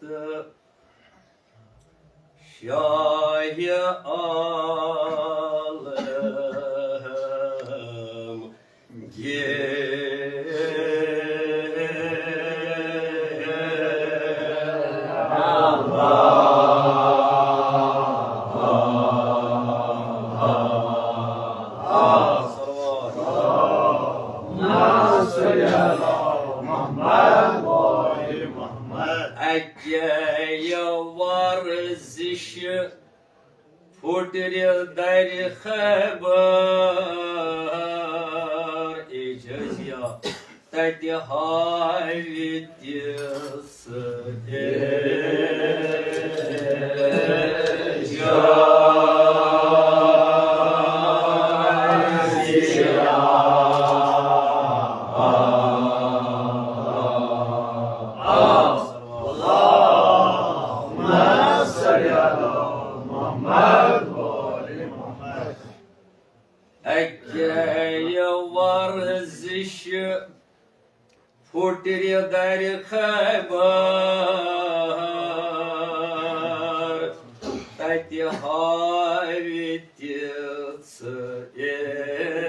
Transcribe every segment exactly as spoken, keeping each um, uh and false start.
تہٕ شاہِ عالم گے۔ اکہِ ورزش پھُٹرِ درِ خیبر اعجازیا، تتہِ ہاوِ تِژھ اعجازیا۔ اللهم صل على محمد وآل محمد۔ اکہِ ورزش پھُٹرِ درِ خیبر، تتہِ ہاوِ تِژھ اعجازیا۔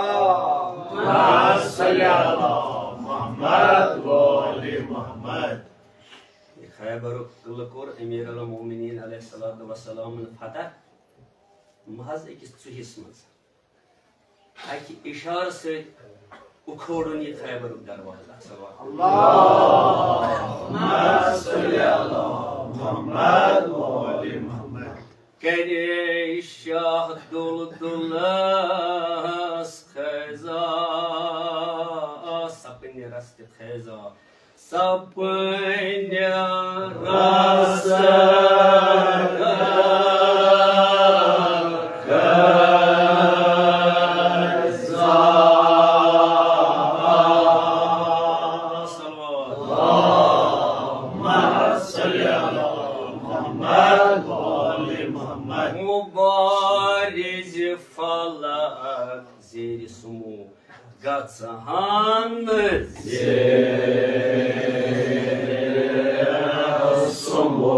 اللهم صل على محمد وآل محمد۔ یہِ خیبرُک قلعہٕ کوٚر امیر المومنین علیہ الصلوۃ والسلامن فتح محض أکِس ژُہِس منٛز۔ اکہِ اشارٕ سۭتۍ اُکھوڑُن یہِ خیبرُک دروازٕ۔ اللهم صل على محمد وآل محمد۔ کرے شاہ دلدلس خیزا، سپنہِ رستہِ خیزا، سپنہِ رستہِ خیزا۔ صلوات۔ اللهم صل على محمد وآل محمد۔ مبارز فلک زیر سمو گژھان زیر سمو۔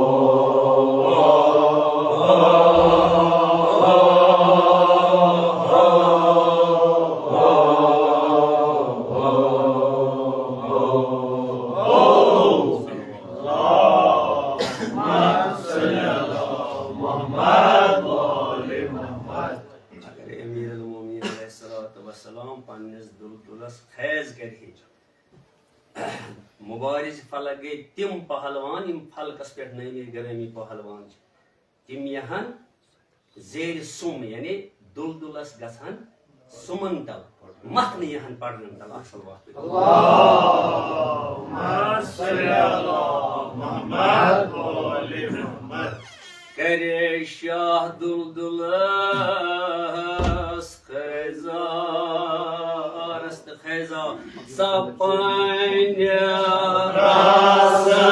اگر امیر المومنین علیہ الصلوۃ والسلام پننِس دُلدُلس خیز کرِ ہے، مبارز فلک گٔے تِم پہلوان، یِم فلکس پٮ۪ٹھ نٲمی گرٲمی پہلوان چھِ۔ تِم یِہن زیر سُم، یعنی دُلدُلس گژھن سُمن تل، متھ نہٕ یِہن پڑنن تل۔ اکھ صلوات۔ اللهم صل على محمد وآل محمد۔ کرے شاہ دُلدُلس خیزا، رست خیزا، سپنہِ رستہ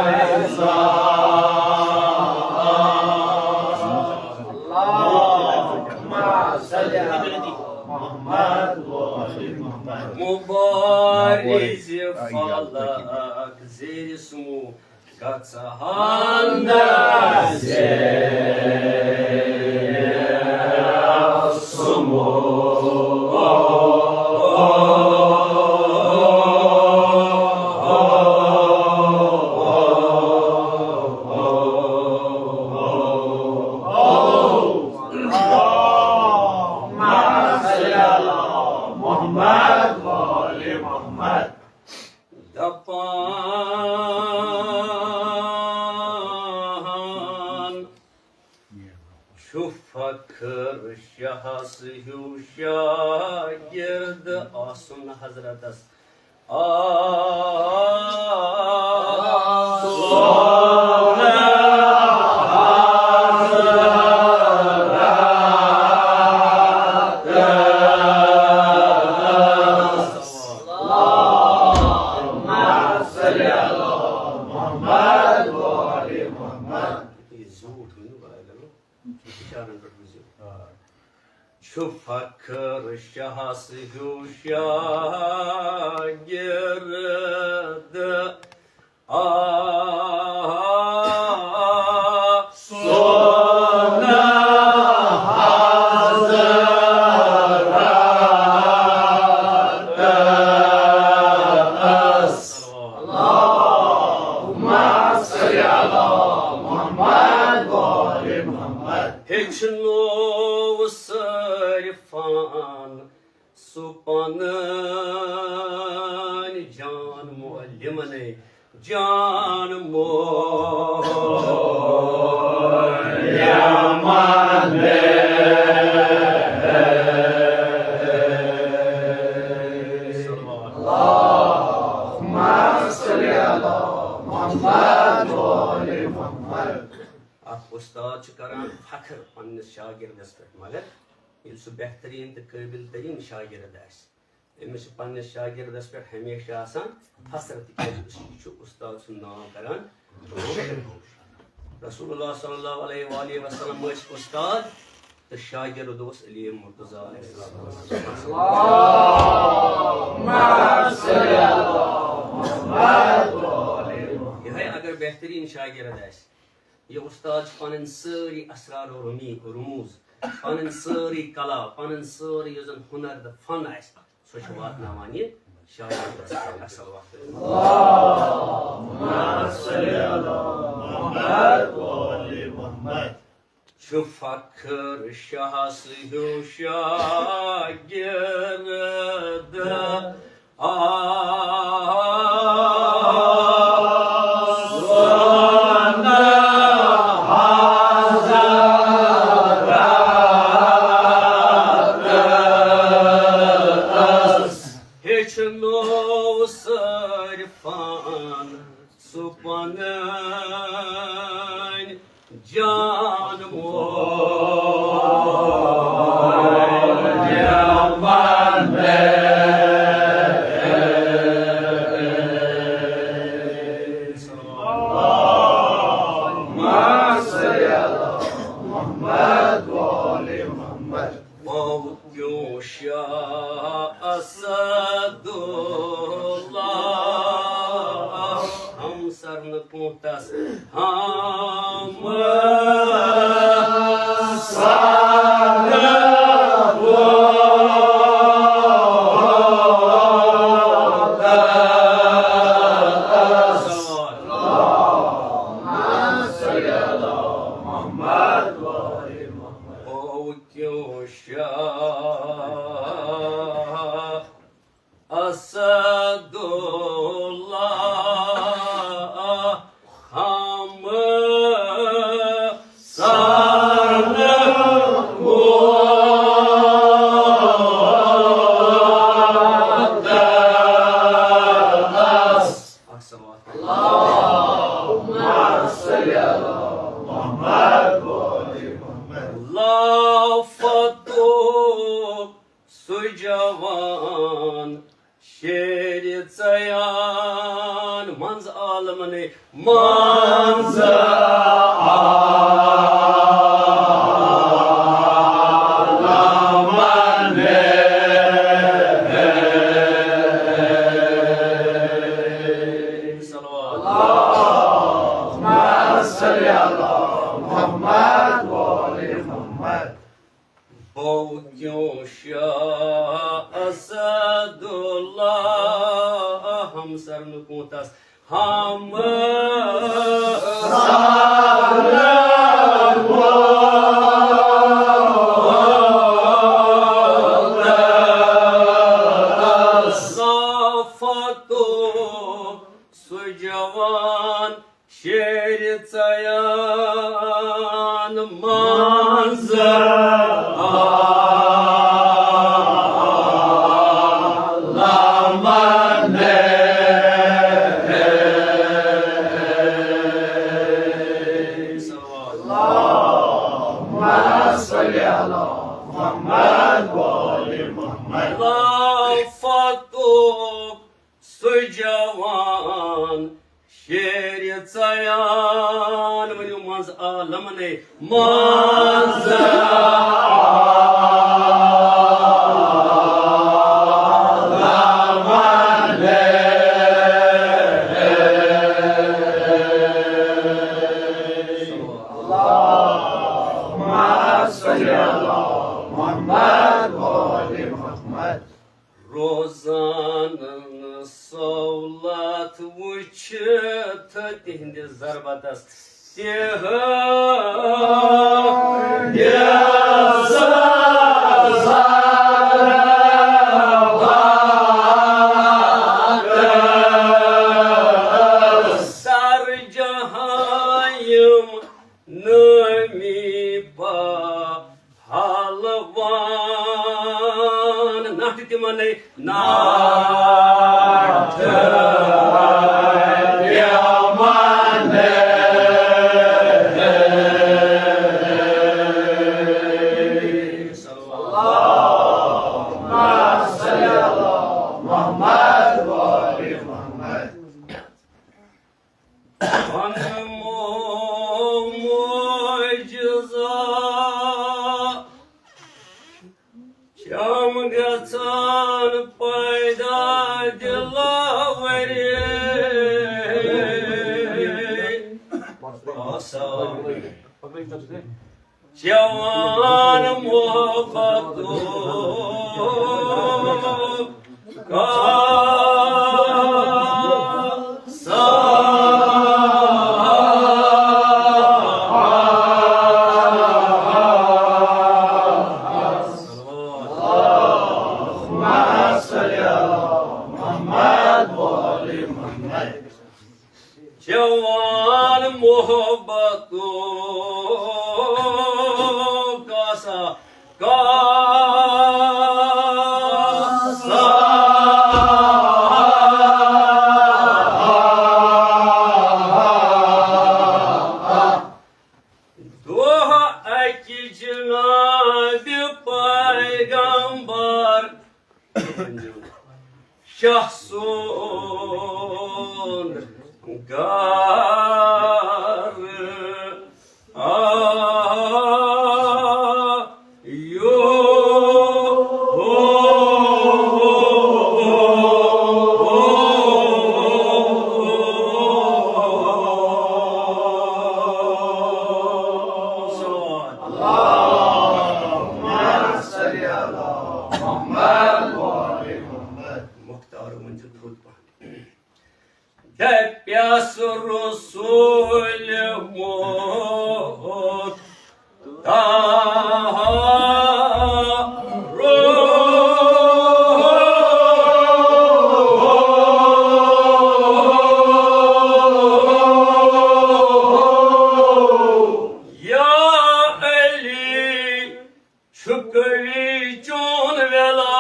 خیزا۔ اللهم صل على محمد وآل محمد۔ مبارز فلک زیر سمو گژھان زیر سمو۔ اللهم صل على محمد وآل محمد۔ دپان چھُ فخر شاہس ہیوٗ شاگرد آسُن حضرتس۔ آ، چھُ فخر شاہس ہیوٗ شاگرد۔ آ، سونا حضرتس۔ اللہم صل علی محمد و آل محمد۔ ہیٚچھنوو صٲرفان سُہ پنٕنۍ جان معلمنٕے، جان معلمنٕے۔ اللہم صل علی محمد و آل محمد۔ اکھ استاد چھُ کران فخر پننِس شاگردس پٮ۪ٹھ، مگر ییٚلہِ سُہ بہتریٖن تہٕ قٲبِل تریٖن شاگرد آسہِ، أمِس چھُ پننِس شاگردس پٮ۪ٹھ ہمیشہِ آسان فخر، تِکیازِ یہِ چھُ استاد سُنٛد ناو کران۔ رسول اللہ صلی اللہ علیہ وآلہ وسلم ٲسۍ استاد تہٕ شاگرد اوس علی مرتضیٰ علیہ السلام۔ یِہوٚے اگر بہتریٖن شاگرد آسہِ، یہِ استاد چھُ پنٕنۍ سٲری اسرار و رمی-، رموز، پنٕنۍ سٲری کلا، پنٕنۍ سٲری یُس زن ہُنر تہٕ فن آسہِ، سُہ چھُ واتناوان یہِ شاگردس اصل وقت۔ چھُ فخر شاہس ہیوٗ شاگرد۔ آ، سونا حضرتس۔ ہیٚچھنوو صٲرفان سُہ پنٕنۍ جان معلمنٕے۔ اللہم صل علی محمد و آل محمد۔ پاو کیوں شاہ اسد اللہ، ہم سر نہٕ کوٗتاہ ہم سر کوٗتاہ۔ پاو کیوں شاہ اسد اللہ، ہم سر کوٗتاہ۔ اکھ صلوات۔ اللہم صل علی محمد و آل محمد۔ لافتُک سُہ جوان شیرِ ژیان منٛز عالمنٕے، منٛز عالمنٕے۔ صلوات۔ اللہم صل علی محمد و آل محمد۔ بو کیوں شاہ اسد اللہ، ہم سر نکوتس، ہم سر کوتس۔ لافتُک سُہ جوان شیرِ ژیان منٛز عالمنٕے۔ اللہم صل علی محمد و آل محمد۔ لافتُک سُہ جوان شیرِ ژیان، ؤنِو منٛز عالمنٕے، منٛز عالمنٕے۔ اللهم صل على محمد وآل محمد۔ روزانن سولت وٕچھِتھ تِہنٛدِس ضربتس، تِہنٛدِس ضربتس، سر جہاں یِم نٲمی پہلوان۔ ناٹہِ تِمنے، ناٹہِ تِمنے۔ اللهم صل على محمد وآل محمد۔ پنمو معجزہ چھم گژھان پیدا دلاوری۔ آسان۔ جوان محبتُک کاسہ۔ اللهم صل على محمد وآل محمد۔ جوان محبتُک کاسہ، کاسہ۔ دۄہ اَکہِ جناب پیغمبر شاہ سُنٛد گھر آیو۔ اللهم صل على محمد وآل محمد۔ مختار ؤنۍ زِ درود پہن۔ دپیس رسول مختار۔ یا علی، چھُکھ وی چون ویلا،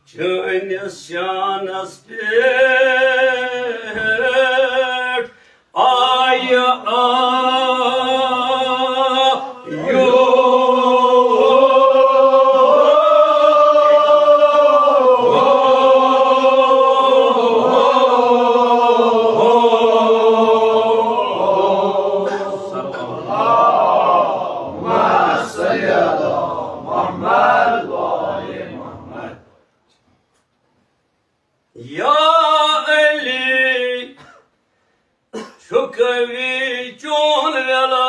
چٲنِس شانس پٮ۪ٹھ آیہِ آیو۔ یا علی، چھُکھ وی چون ویلا،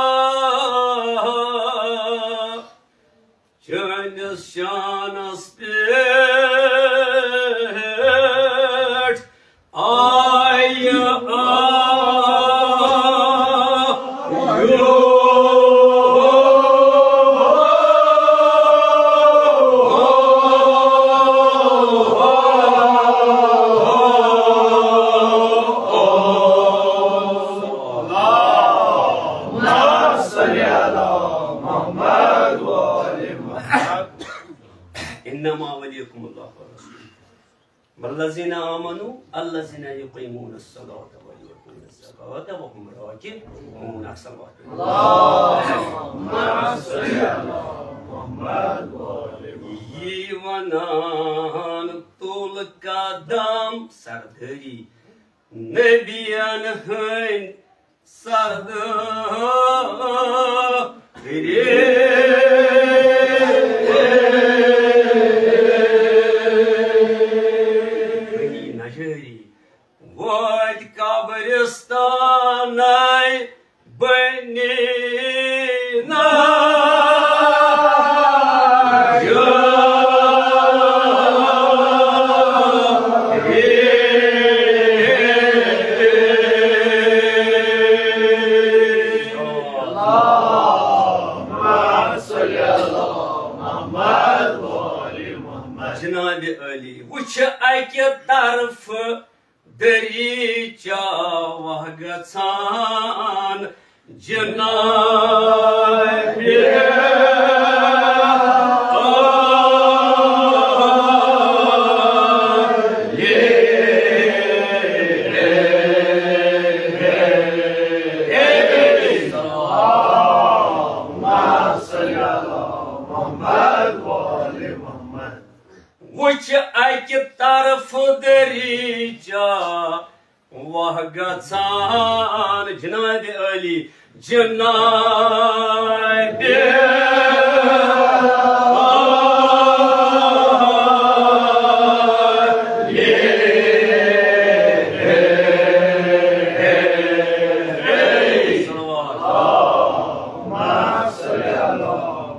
چٲنِس شانس پٮ۪ٹھ آیہِ آیو۔ اللهم صل على محمد وآل محمد۔ إنما وليكم الله ورسوله والذين آمنوا الذين يقيمون الصلاة ويؤتون الزكاة وهم راكعون۔ أحسن الله۔ اللهم صل على محمد وآل محمد۔ یی ونان تُل قدم سردٲری، نبین ہٕنٛدۍ سردٲری۔ بنی نجٲری وٲتۍ قبرستانَے بنی نجٲری۔ جناب علی، وٕچھ اَکہِ طرفہٕ دریچہ وہ گژھان جناب۔ وٕچھ اَکہِ طرفہٕ دریچہ وہ گژھان جناب علی، جناب علی۔ صلوات۔ اللهم صل علی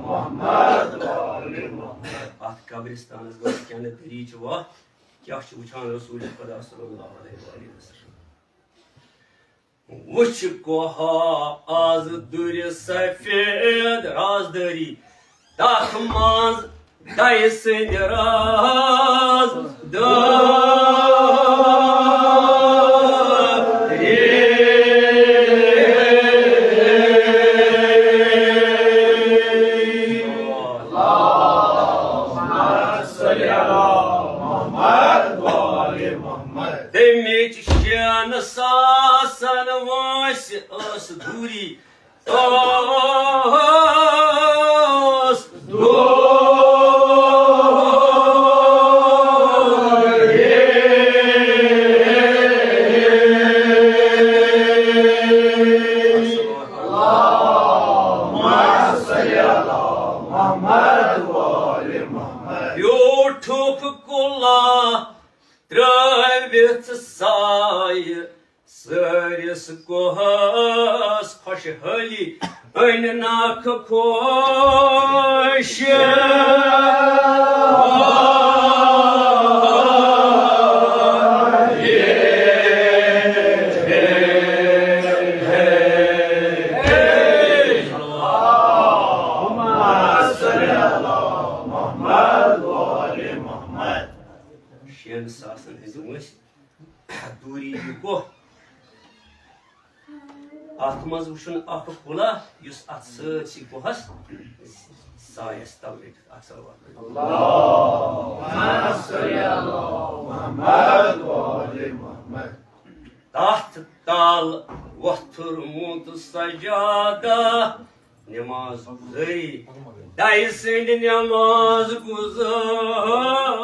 محمد و آل محمد۔ اتھ قبرستانس گوٚو کینٛہہ دریچہ وہ۔ کیٛاہ چھُ وٕچھان رسول خدا صلی اللہ علیہ وآلہ وسلم؟ وٕچھ کوہ از دُرِ سفید رازدٲری، تتھ منٛز دَیہِ سٕنٛدِ رازدٲری۔ تمِچ شین ساسن وٲنٛسہِ ٲس دوٗری، ٲس دوٗری۔ بیوٗٹھُکھ کُلا ترٲوِتھ سایہِ، سٲرِس کوہس خۄشحٲلی أنۍ نکھ خۄش۔ شین ساسن ہٕنٛزِ وٲنٛسہِ دوٗری یہِ کوہ۔ اتھ منٛز وٕچھُن اکھ کُلا یُس اتھ سٲرسٕے کوہس سایس تل رٔٹِتھ اکھ صلوات۔ اللهم صل علی محمد و آل محمد۔ تتھ تل وۄتھُرمُت سجادہ نماز گزٲری، دَیہِ سٕنٛدِ نماز گزٲری۔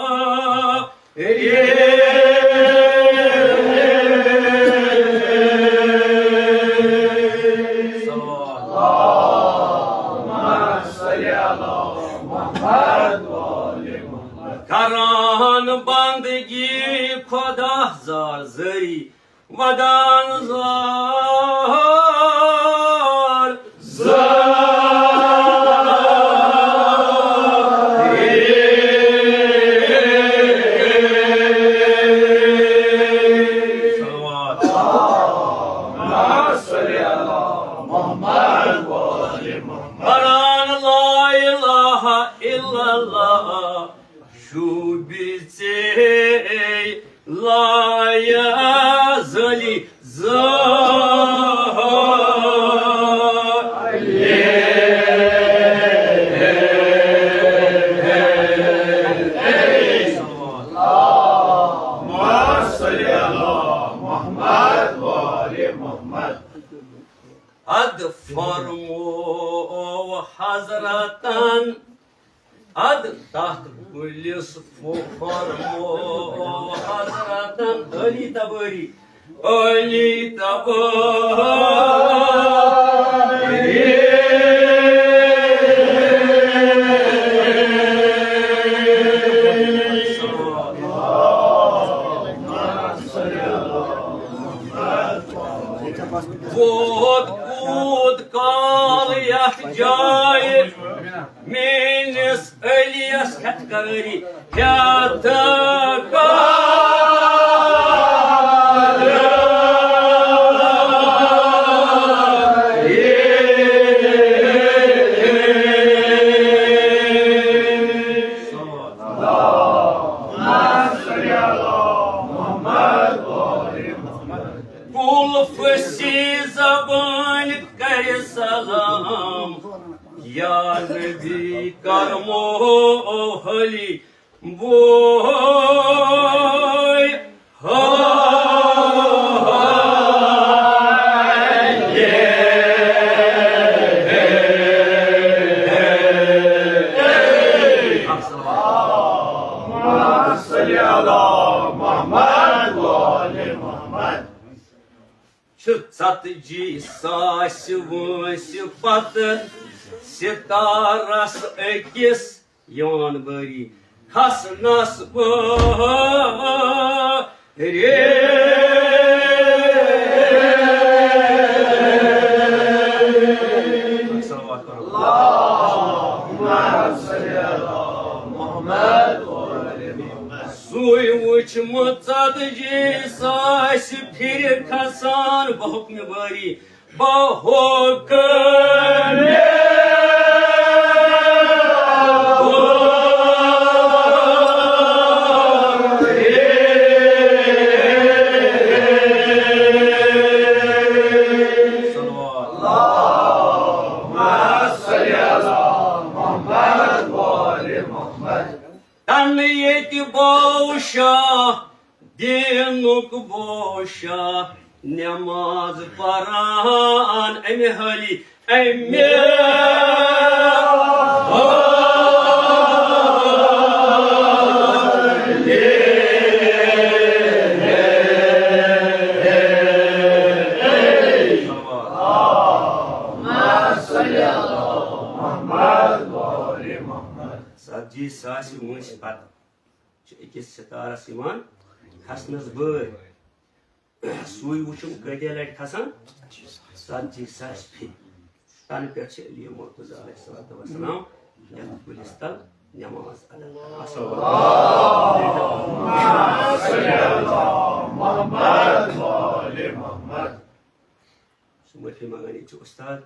صلوات۔ اللهم صل علی محمد و آل محمد۔ کران بندگی خدا زار زٲری، ودان زار زٲری۔ صلوات۔ اللهم صل علی محمد و آل محمد۔ ونان لا الہ الا اللہ۔ شوٗبہِ ژے لایہِ زٲلی زٲلی۔ اللهم صل علی محمد و آل محمد۔ اد فرمو حضرتن اد تتھ کُلِس فو-، فرمو حضرتن علی تبٲری، علی تباری۔ ووت کوٗت کال یتھ جایہِ میٲنِس علیَس ہٮ۪تھ کٲری، ہٮ۪تھ کٲری۔ کُل فصیح زبٲنۍ کرِ سلام، یا نبی کرمو حلی بوے۔ صلی علی محمد و آل محمد۔ چھُ ژتجی ساسہِ وٲنٛسہِ پتہٕ ستارس أکِس یِوان بٲری کھسنس بٲری۔ صلوات پرو۔ سُے وُچھمُت ژتجی ساسہِ پھِرِ کھسان بحکمِ بٲری، بحکمِ بٲری۔ صلوات۔ تنہٕ ییٚتہِ بادشاہ، دیٖنُک بادشاہ، نماز پران امہِ حٲلی، امہِ حٲلی۔ ژتجی ساسہِ وٲنٛسہِ پتہٕ چھُ أکِس ستارس یِوان کھسنس بٲرۍ۔ سُے وُچھُم کۭتیاہ لٹہِ کھسان؟ ژتجی ساسہِ پھِرِ۔ تنہٕ پٮ۪ٹھ چھِ علی مرتضیٰ علیہ الصلوۃ والسلام یتھ کُلِس تل نماز ادا کران۔ السلام علیکم۔ سُہ معٲفی منگان، ییٚتہِ چھُ اُستاد۔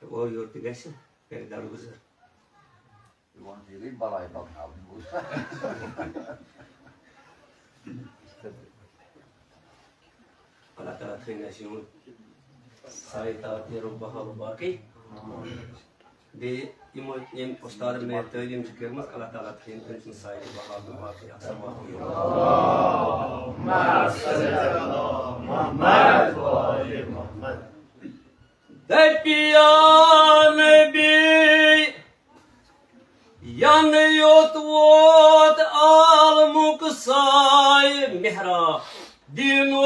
تہٕ اورٕ یورٕ تہِ گژھِ، کرِ درگُزر۔ یہِ وَن تہِ، یہِ گٔے بَلاے پَکناوٕنۍ۔ اللہ تعالیٰ تھٲیِن اَسہِ یِہُنٛد سایہِ تار تہِ رۄب بحال باقٕے۔ بیٚیہِ یِمو، ییٚمۍ اُستادَن مےٚ تعلیٖم چھِ کٔرمٕژ، اللہ تعالیٰ تھٲیِن تٔمۍ سٕنٛز سایہِ تہِ بحال تہٕ باقٕے۔ السلام علیکم۔ دَپہِ یا نبی، ینہٕ یوٚت ووت عالمُک سایہِ محراب دینُک۔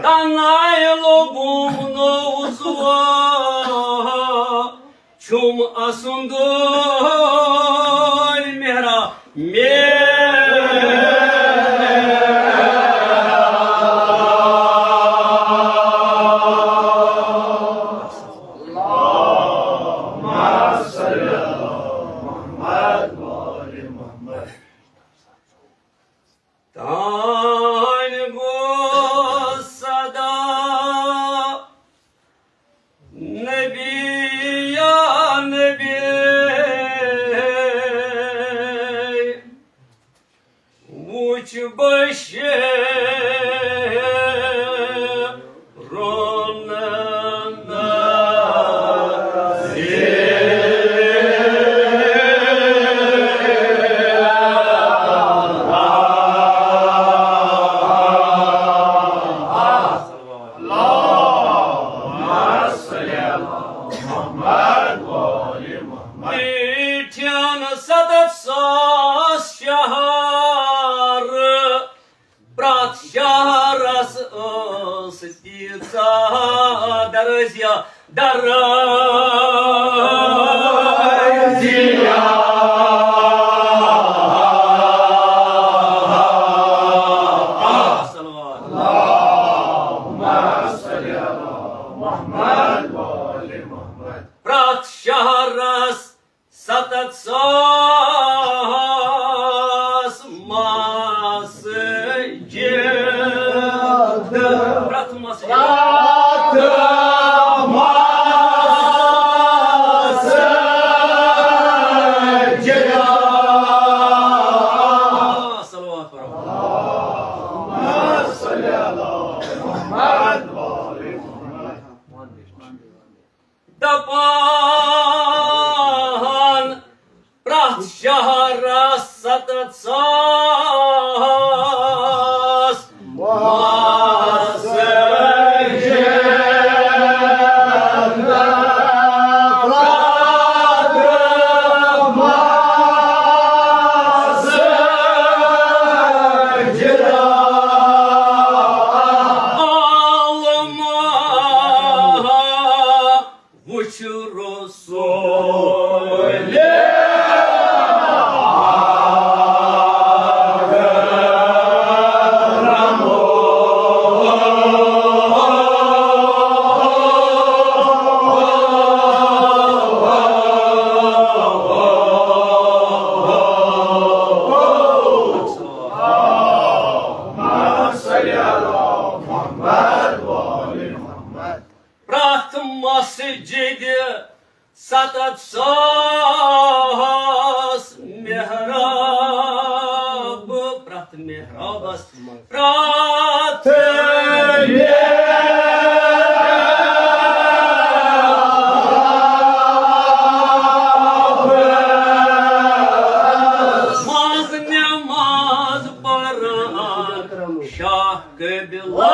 تنہاے لوگُم نوزوان، چھُم اسُن دٲرۍ محراب۔ تانۍ گوٚو صدا نبی یا نبی، وُچھ بشیرُن نذیر۔ محمد وآل محمد۔ میٖٹھٮ۪ن ستتھ ساس شہر، پرٛٮ۪تھ شہرس ٲس تیٖژاہ درزیا، درزیا۔ صلوات۔ اللہم صل علی محمد وآل محمد۔ پرٛٮ۪تھ شہرس ستتھ ساس مسجد۔ پرٛٮ۪تھ مسجد۔ پرٛٮ۪تھ مسجد۔ صلوات پرو۔ اللہم صل علی محمد وآل محمد۔ دپان پرٛٮ۪تھ شہرس ستتھ ساس مسجد۔ وُچھ رسول پرٛٮ۪تھ مسجدِ ستتھ ساس محراب، پرٛٮ۪تھ محرابس پرٛٮ۪تھ محرابس منٛز نماز پران شاہ قبلہ۔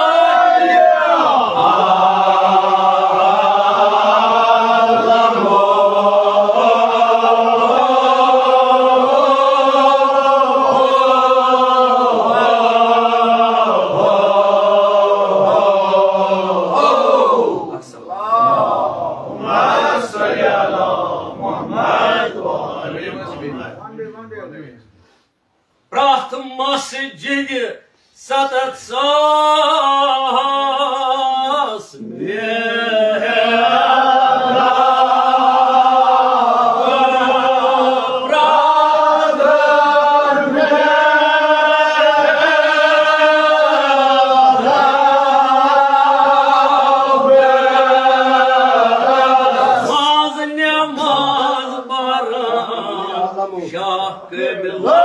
پرٛٮ۪تھ مسجدِ ستتھ ساس محراب۔ منٛز نماز پران شاہ قبلہ۔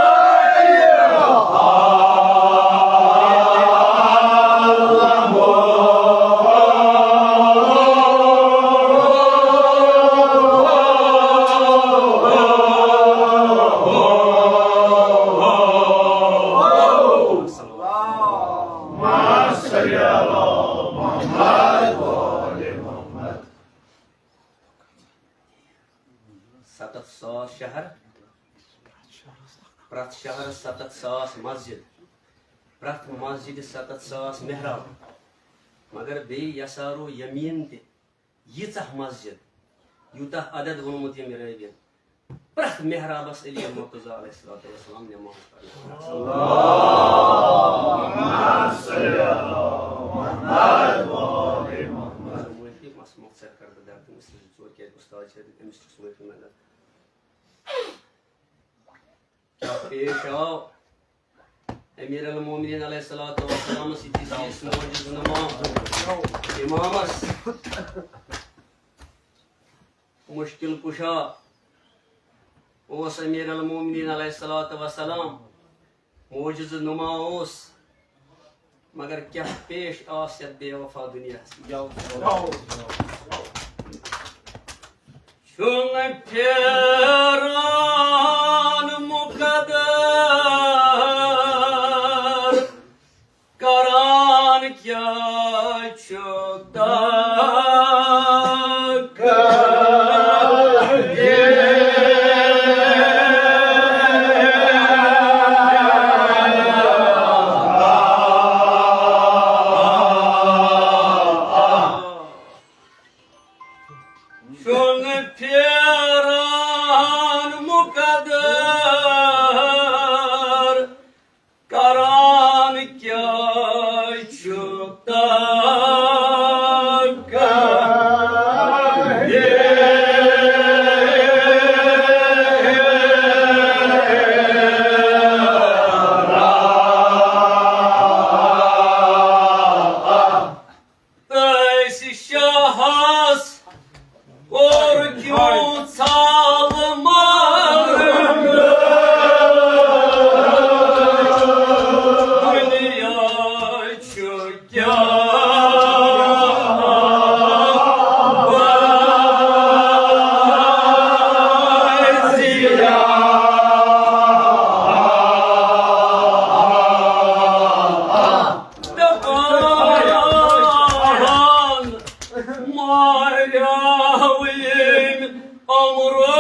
ستتھ ساس شہر، پرٛٮ۪تھ شہرس ستتھ ساس مسجد، پرٛٮ۪تھ مسجدِ ستتھ ساس محراب، مگر بیٚیہِ یسارو یمیٖن تہِ ییٖژاہ مسجد، یوٗتاہ عدد ووٚنمُت ییٚمہِ رٲوِین، پرٛٮ۪تھ محرابس علی مرتضیٰ علیہ الصلوۃ والسلام نماز پرناوان۔ معٲفی، مس مۄختصر کر بہٕ درد، أمِس نِش زٕ ژور کیٛازِ اُستاد چھِ، أمِس چھُس معٲفی منٛگان۔ کیٛاہ پیش آو امیر المومنین علیہ الصلوۃ والسلامس أکِس یِتھِس معجزٕ نما امامس، مشکل کشا اوس امیر المومنین علیہ الصلوۃ والسلام، معجزٕ نما اوس، مگر کیٛاہ پیش آس یتھ بے وفا دُنیاہس منٛز۔ چھُنہٕ پھیران مقدر کران کیٛاہ چھُ تقدیٖر۔ چھُنہٕ پھیران مُقدر، کران کیٛاہ چھُ تقدیر۔ تٔسۍ شاہس کوٚر کیوں ژھال مرگ؟ دُنیا چھُ کیٛاہ بزیار؟ دپان ماریاو ییٚمۍ عمرو۔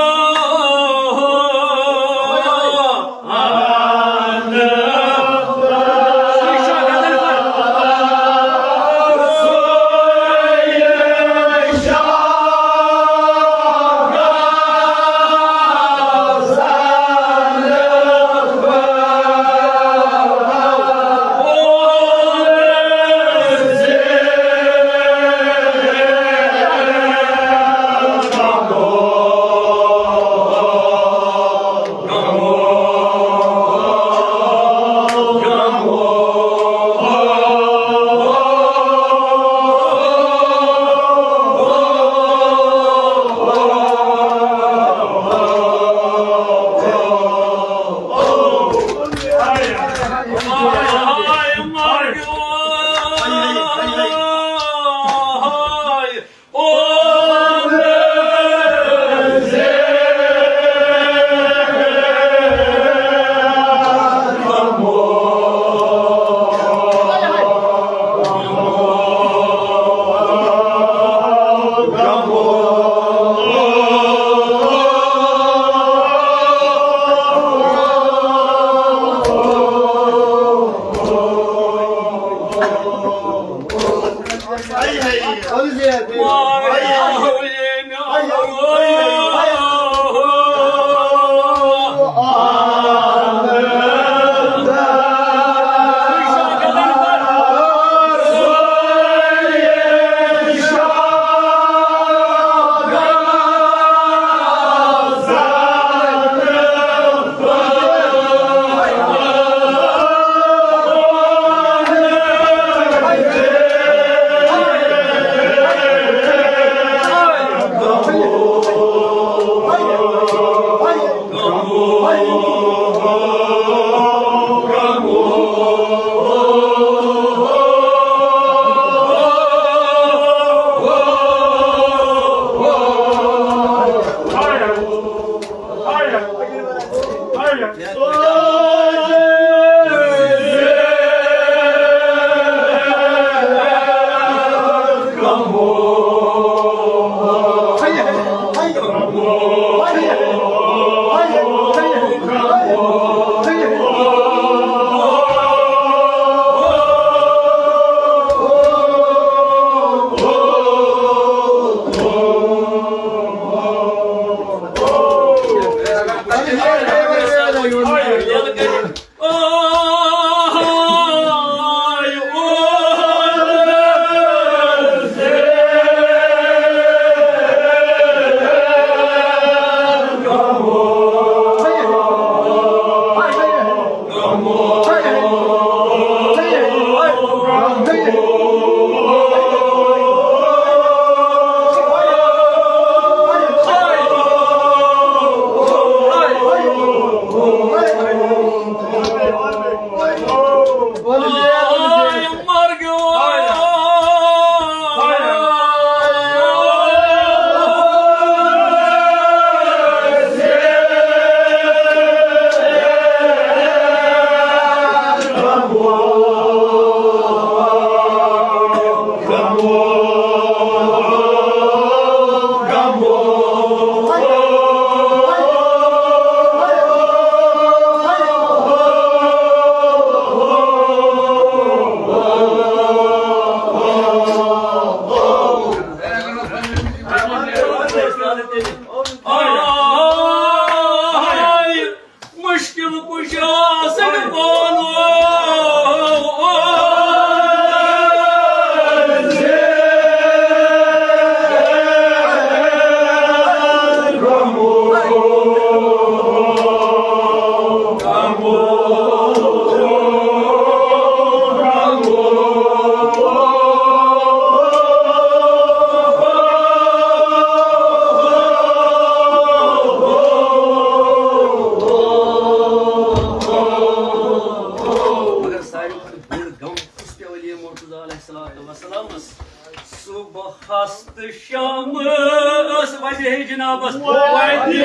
شام ٲس وجہ جنابس وتہِ۔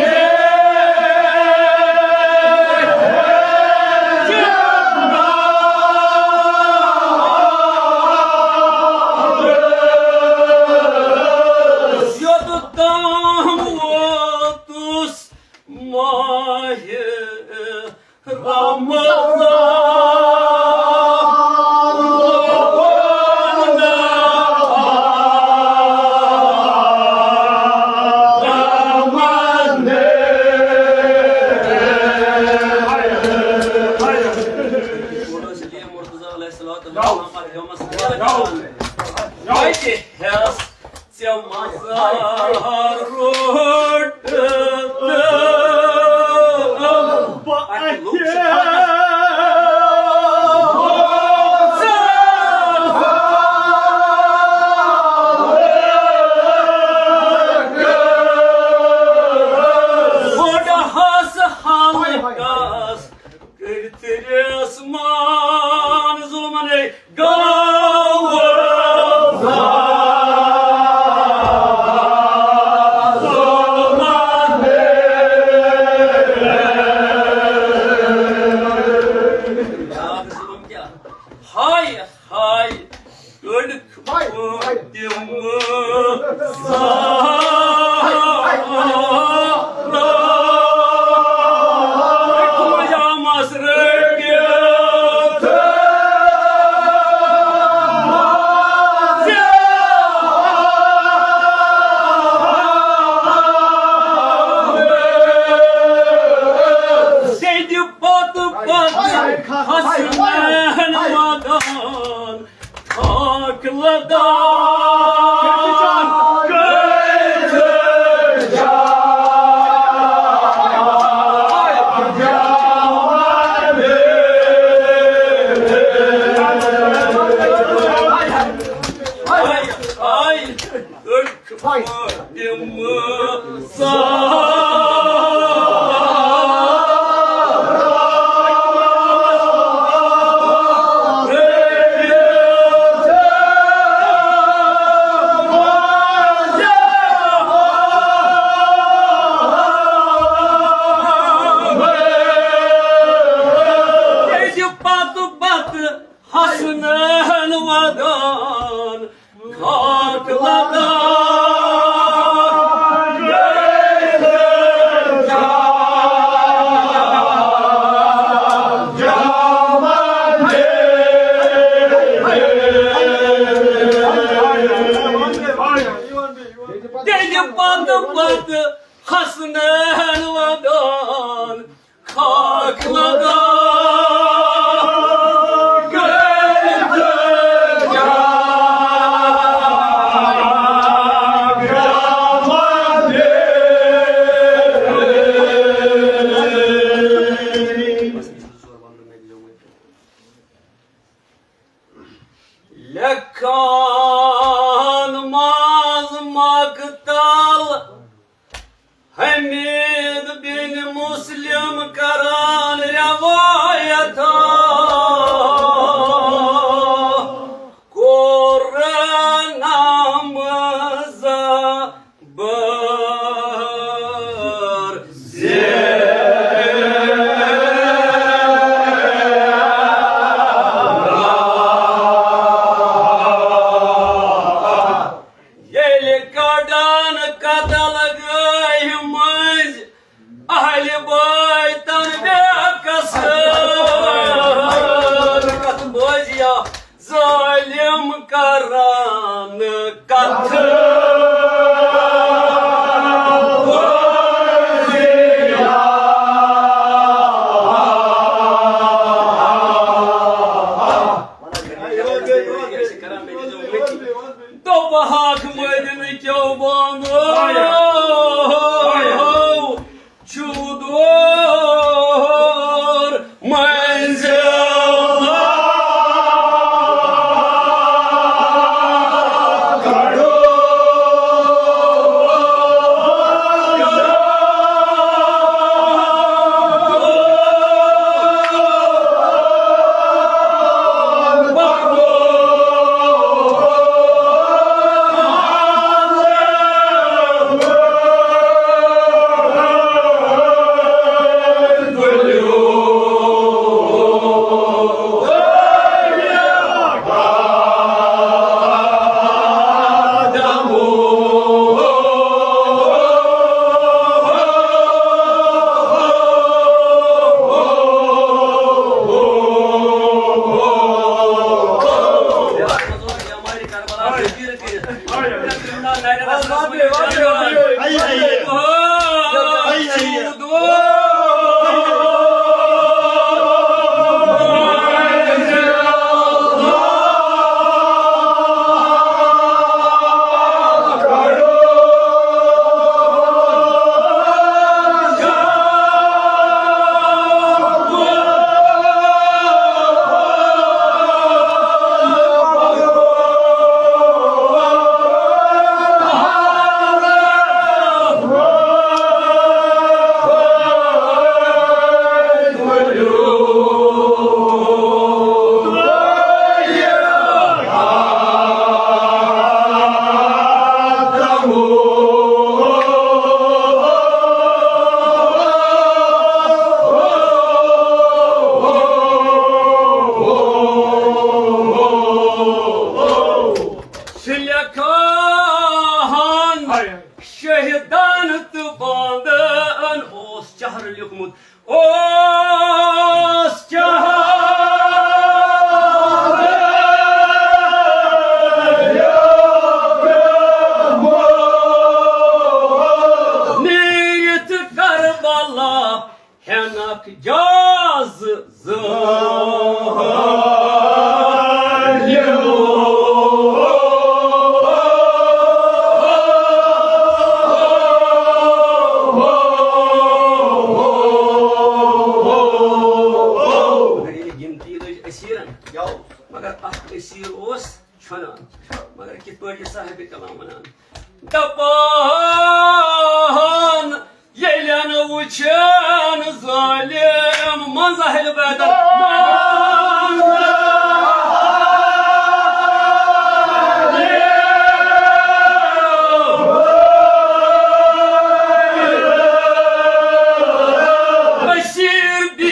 یوٚت تام ووتُس ماہِ رمضان۔ مرتضیٰ علیہ الصلوۃ والسلام، یومس ژےٚ مزار روٚٹ تہٕ بہٕ اَتہِ لوٚگ سُہ بوٚڑ ہس ہلکس کٔرۍ تیٚلہِ آسمان ظُلمَن ہے گوٚو ظُلمَن ہے۔ بیٛاکھ ظُلُم کیٛاہ؟ ہاے ہاے، کٔڑۍ ہاے، ہاے۔ تِم سارا مجامس رٔٹِتھ۔ سیٚدِ پتہٕ پتہٕ حسنین واتان۔ خاک لدان کٔرِتھ جان۔ آے، آے، آے۔ تِم سارا پتہٕ پتہٕ حسنین ودان۔ خاک لدان۔ تیٚلہِ پتہٕ پتہٕ حسنین ودان۔ خاک لدان کٔرِتھ جان۔ لیکھان منٛز مقتل حمید بن مسلم کران روایت، کوٚر نامزد بر ییٚلہِ کڑان قتل گٲہۍ مٔنٛزۍ اہلِ بٲے تن بے قصر۔ کتھ بوزیا ظٲلِم کران کتھ۔ دوٚپ ہاکھ مٲرِن کیو بانو۔ شہیدان تہٕ باندن اوس چہر لیوٗکھمُت، اوس چہر لیوٗکھمُت۔ نیٖرِتھ کربلا ہٮ۪نکھ جاز زٲلِم۔ مگر ییٚلہِ گِنتی لٔج أسیٖرن، مگر اکھ أسیٖر اوس چھۄنان۔ مگر کِتھ پٲٹھۍ یہِ صاحبِ کلام ونان؟ دپان، ییٚلٮ۪ن وٕچھن ظٲلِم منٛز اہلِ بیتن، منٛز بشیٖر بی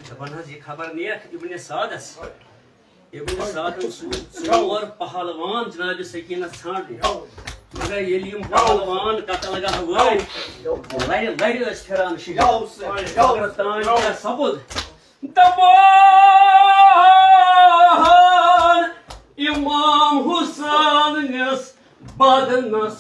دپان حظ، یہِ خبر نِیَکھ ابن سعدس۔ ابن سعدن سوٗز ژور پہلوان جناب سکینہ ژھانٛڈنہِ۔ مگر ییٚلہِ یِم پہلوان قتل گاہ وٲتۍ، لرِ لرِ ٲسۍ پھِران شہید۔ مگر تام کیٛاہ سپُد؟ دپان امام حسین نِس بدنس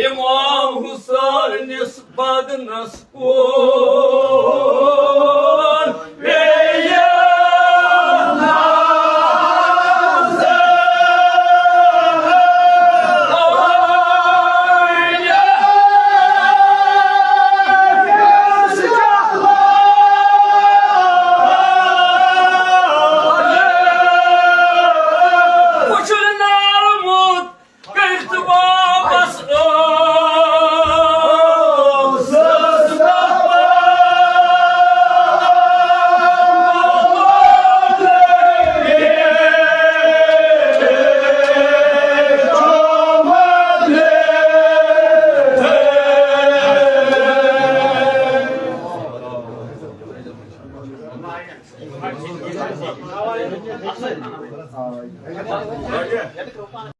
امام حسینس بدنس کُن پیٚیہِ وُچھُن نارمُت کٔرِتھ واپس ٲسٕس۔